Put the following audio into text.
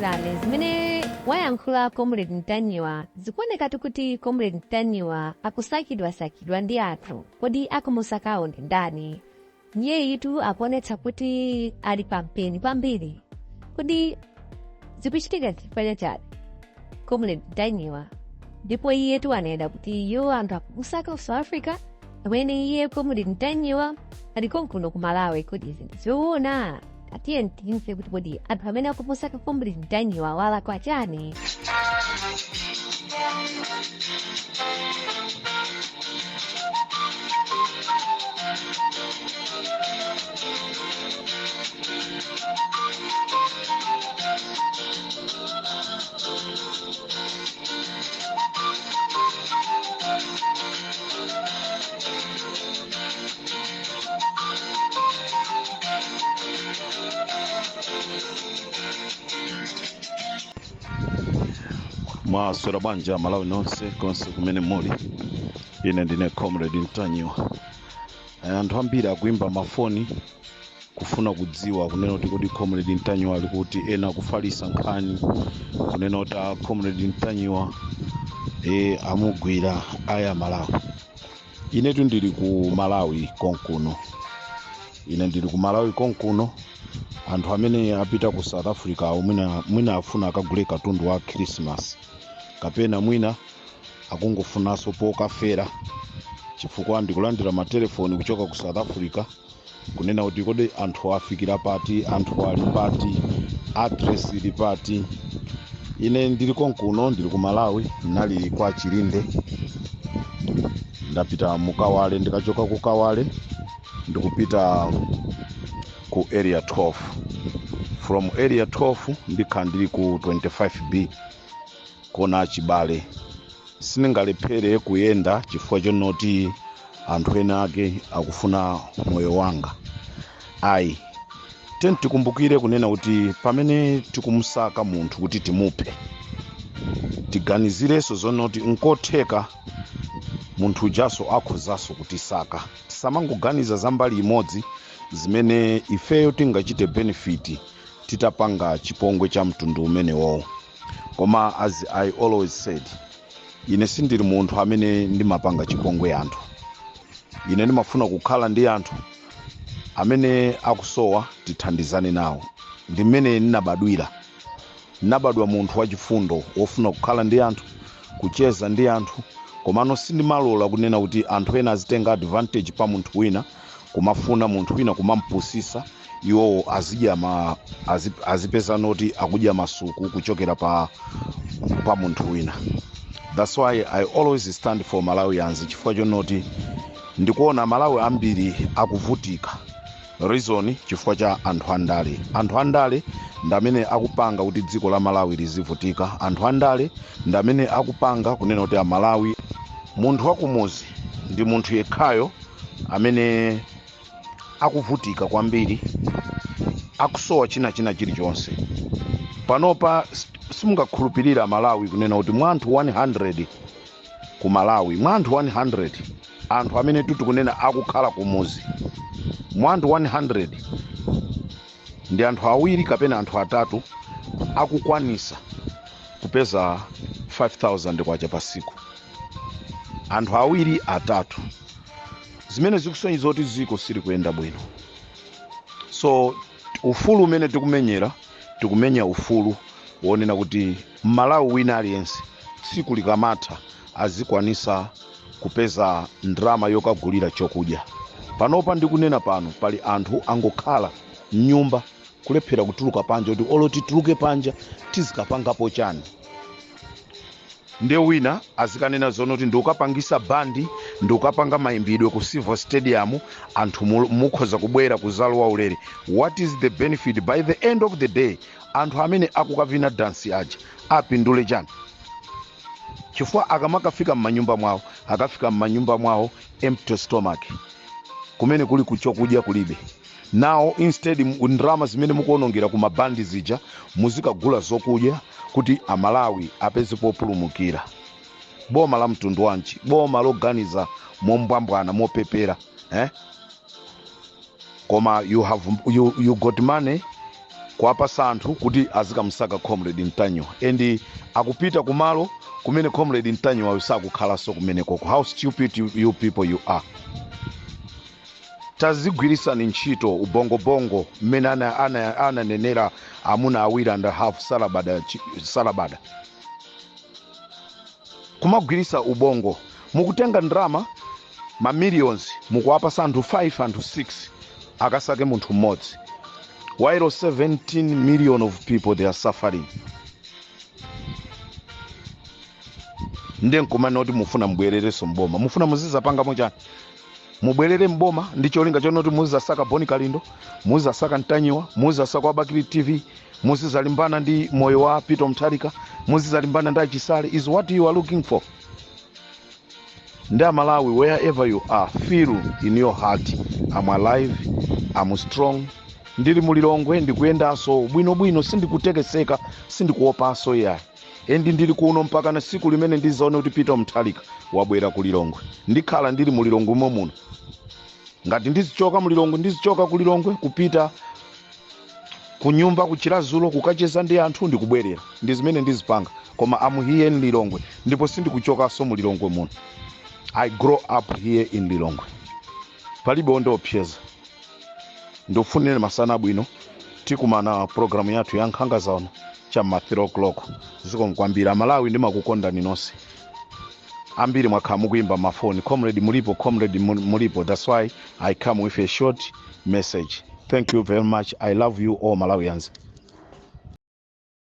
Takupatsirani zimene wayankhula Comrade Ntanyiwa. Zikuonekatu kuti Comrade Ntanyiwa akusakidwasakidwa ndi anthu. Kodi akumusakawo ndi ndani? Iyeyitu akuonetsa kuti ali pampeni kwambiri. Kodi zikuchitika chifukwa chani? Comrade Ntanyiwa, ndipo iyetu anena kuti iwo anthu akumusaka ku South Africa, pamene iye Comrade Ntanyiwa ali konkuno ku Malawi. Kodi izi ndizoona? Tatiye timve kuti kodi anthu amene akumusaka Comrade Ntanyiwa walakwa chani? Mwaswera bwanji Amalawi nonse konse kumene muli? Ine ndine Comrade Ntanyiwa. Anthu ambiri akuimba mafoni kufuna kudziwa kunena kuti kodi Comrade Ntanyiwa ali kuti. Ena akufalisa nkhani kunena kuti a Comrade Ntanyiwa amugwira. Aya Malawi, inetu ndili ku Malawi konkuno. Ine ndili ku Malawi konkuno. Anthu amene apita ku South Africa awo mwina afuna akagule katundu wa Christmas, kapena mwina akungofunanso pokafera, chifukwa ndikulandira matelefoni kuchoka ku South Africa kunena kuti kodi anthu afikira pati, anthu ali pati, address ili pati. Ine ndili konkuno, ndili ku Malawi. Ndinali kwa Chilinde, ndapita mukawale, ndikachoka ku Kawale ndikupita ku Area 12. From Area 12 ndikhala ndili ku 25B kona chibale. Sindingalephere kuyenda chifukwa chonoti anthu ena ake akufuna moyo wanga, ayi. Tiyeni tikumbukire kunena kuti pamene tikumusaka munthu kuti timuphe, tiganizirenso zonoti nkotheka munthu ujaso akhozanso kutisaka. Tisamangoganiza za mbali imodzi zimene ifeyo tingachite benefit titapanga chipongwe cha mtundu umenewowo. Koma as I always said, ine sindili munthu amene ndimapanga chipongwe anthu. Ine ndimafuna kukhala ndi anthu amene akusowa, tithandizane nawo. Ndi mmene ndinabadwira. Ndinabadwa munthu wachifundo, wofuna kukhala ndi anthu, kucheza ndi anthu, komano sindimalola kunena kuti anthu ena azitenga advantage pa munthu wina, kumafuna munthu wina kumampusisa, iwowo azidya ma, azipeza noti akudya masuku kuchokera pa munthu wina. That's why I always stand for Malawians, chifukwa chonoti ndikuona Malawi ambiri akuvutika. Reason, chifukwa cha anthu andale. Anthu andale ndi amene akupanga kuti dziko la Malawi lizivutika. Anthu andale ndi amene akupanga kunena kuti Amalawi, munthu wakumuzi ndi munthu yekhayo amene akuvutika kwambiri, akusowa china chilichonse. Panopa simungakhulupirira Malawi kunena kuti mwa anthu 100 ku Malawi, mwa anthu 100, anthu amene titikunena akukhala kumuzi, mwa anthu 100 ndi anthu awiri kapena anthu atatu akukwanisa kupeza 5000 kwacha pasiku, anthu awiri, atatu, zimene zikusonyeza kuti dziko silikuyenda bwino. So ufulu umene tikumenyera, tikumenya ufulu wonena kuti Mmalawi wina aliyense tsiku likamatha azikwanisa kupeza ndrama yokagulira chokudya. Panopa ndikunena pano, pali anthu angokhala mnyumba, kulephera kutuluka panja, kuti olo tituluke panja tizikapangapo chani? Ndiye wina azikanena zonoti ndikukapangisa bandi, ndikukapanga mayimbidwe ku Civil Stadium, anthu mukhoza kubwera kuzalowa ulere. What is the benefit? By the end of the day, anthu amene akukavina dansi aja apindule chani? Chifukwa akamakafika m'manyumba mwawo, akafika m'manyumba mwawo empty stomach, kumene kuli kuchokudya kulibe. Now instead ndrama zimene mukuonongera ku mabandi zija muzikagula zokudya kuti Amalawi apeze populumukira. Boma la mtundu wanji? Boma loganiza mombwambwana, mopepera, eh? Koma you got money. Kuwapasa anthu kuti azikamusaka Comrade Ntanyiwa, and akupita kumalo kumene Comrade Ntanyiwa sakukhalanso kumenekoko. How stupid you people you are! Tazigwirisani ntchito ubongobongo mmene ananenera amuna awiri and a half salabada, salabada kumagwirisa ubongo. Mukutenga ndrama ma millions, mukuwapasa anthu 5, anthu 6 akasake munthu mmodzi, while 17 million of people, they are suffering. Nde nkumana kuti mufuna mubwererenso mboma, mufuna muzizapangamo chani? Mubwerere mboma ndi cholinga chonoti muzizasaka Boni Kalindo, muzizasaka Ntanyiwa, muzizasaka wa Bakili TV, muzizalimbana ndi moyo wa Peter Mutharika, muzizalimbana ndi achisale, is what you are looking for? Ndi Amalawi, wherever you are, feel in your heart, I'm alive, I'm strong. Ndili mulilongwe, ndikuyendanso bwinobwino, sindikutekeseka, sindikuopanso iyayi. And ndili kuno mpaka na siku limene ndizaone kuti Peter Mutharika wabwera ku Lilongwe. Ndikhala ndili mulilongwe mo muno. Ngati ndizichoka mulilongwe, ndizichoka ku Lilongwe kupita ku nyumba kuchirazulo kukacheza ndi anthu ndikubwerera. Ndi zimene ndizipanga, koma am here in Lilongwe ndipo sindikuchokanso mu Lilongwe muno. I grow up here in Lilongwe, palibe wondiopseza. Ndikufunire masana abwino. Tikumana programu yathu ya Nkhanga Zaona cham'ma 3 o'clock. Zikomo kwambiri Amalawi, ndimakukondani nonse. Ambiri mwakhala mukuyimba mafoni, "Comrade mulipo? Comrade mulipo?" That's why I come with a short message. Thank you very much. I love you all, Malawians.